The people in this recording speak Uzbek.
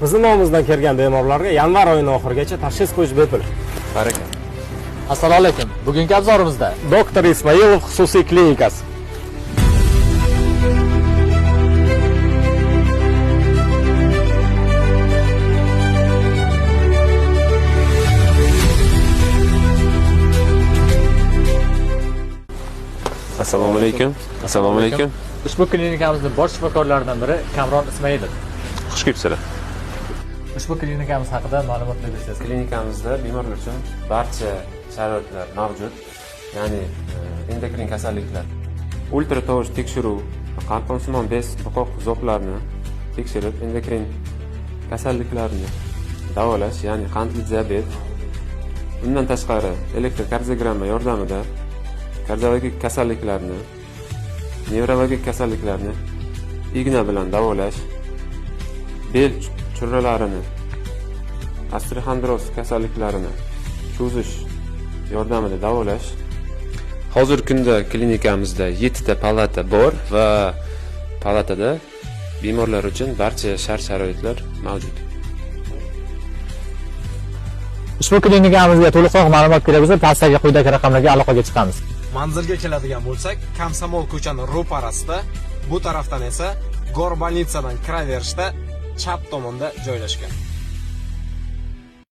Bizni nomimizdan kelgan bemorlarga yanvar oyining oxirigacha tashxis qo'yish bepul. Baraka. Assalomu alaykum. Bugungi obzorimizda Doktor Ismoilov xususiy klinikasi. Assalomu alaykum. Assalomu alaykum. Ushbu klinikamizning bosh shifokorlaridan biri Kamron Ismoilov. Xush kelibsizlar. Ushbu klinikamiz haqida ma'lumotlar bersangiz. Klinikamizda bemorlar uchun barcha sharoitlar mavjud. Ya'ni endokrin kasalliklar, ultra tovush tekshiruv, qalqonsimon bez baqoq zoblarni tekshirib, endokrin kasalliklarni davolash, ya'ni qandli diabet. Undan tashqari elektrokardiogramma yordamida kardiologik kasalliklarni, nevrologik kasalliklarni igna bilan davolash, bel churralarini, osteoxondroz kasalliklarini cho'zish yordamida davolash. Hozirgi kunda klinikamizda 7 ta palata bor va palatada bemorlar uchun barcha shart-sharoitlar mavjud. Ushbu klinikamizga to'liqroq ma'lumot kerak bo'lsa, pastdagi quyidagi raqamlarga aloqaga chiqamiz. Manzilga keladigan bo'lsak, Komsomol ko'chani ro'parasida, bu tarafdan esa Gorbolnitsadan kiraverishda chap tomonda joylashgan.